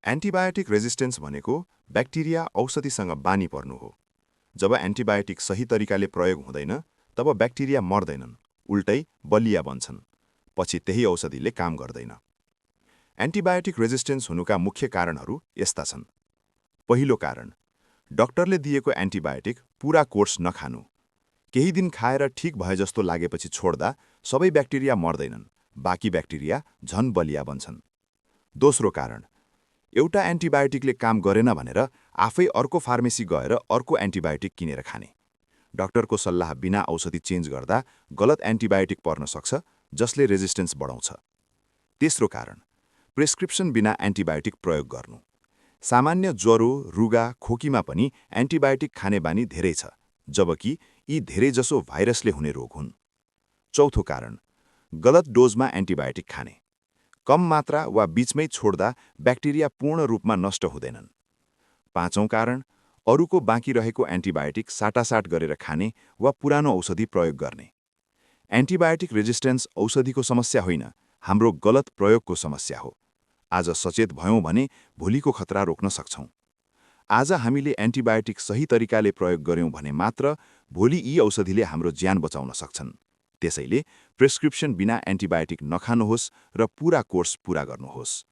Antibiotic resistance भनेको bacteria औषधिसँग बानी पर्नु हो। जब एन्टिबायोटिक सही तरिकाले प्रयोग हुँदैन, तब ब्याक्टेरिया मर्दैनन्, उल्टै बलिया बन्छन्। पछि त्यही औषधिले काम गर्दैन। एन्टिबायोटिक रेजिस्टेन्स हुनुका मुख्य कारणहरू यस्ता छन्। पहिलो कारण, डाक्टरले दिएको एन्टिबायोटिक पूरा कोर्स नखानु। केही दिन खाएर ठिक भए जस्तो लागेपछि छोड्दा सबै ब्याक्टेरिया मर्दैनन्, बाँकी ब्याक्टेरिया झन बलिया बन्छन्। दोस्रो कारण, एउटा एन्टिबायोटिकले काम गरेन भनेर आफै अर्को फार्मेसी गएर अर्को एन्टिबायोटिक किनेर खाने। डाक्टरको सल्लाह बिना औषधि चेन्ज गर्दा गलत एन्टिबायोटिक पर्न सक्छ, जसले रेजिस्टेन्स बढाउँछ। तेस्रो कारण, प्रेस्क्रिप्सन बिना एन्टिबायोटिक प्रयोग गर्नु। सामान्य ज्वरो, रुगा, खोकीमा पनि एन्टिबायोटिक खाने बानी धेरै छ, जबकि यी धेरैजसो भाइरसले हुने रोग हुन्। चौथो कारण, गलत डोजमा एन्टिबायोटिक खाने। कम मात्रा वा बीचमै छोड्दा ब्याक्टेरिया पूर्ण रूपमा नष्ट हुँदैनन्। पाँचौं कारण, अरूको बाँकी रहेको एन्टिबायोटिक साटासाट गरेर खाने वा पुरानो औषधि प्रयोग गर्ने। एन्टिबायोटिक रेजिस्टेन्स औषधिको समस्या होइन, हाम्रो गलत प्रयोगको समस्या हो। आज सचेत भयौँ भने भोलिको खतरा रोक्न सक्छौँ। आज हामीले एन्टिबायोटिक सही तरिकाले प्रयोग गर्यौँ भने मात्र भोलि यी औषधिले हाम्रो ज्यान बचाउन सक्छन्। त्यसैले प्रेस्क्रिप्सन बिना एन्टिबायोटिक नखानुहोस् र पूरा कोर्स पूरा गर्नुहोस्।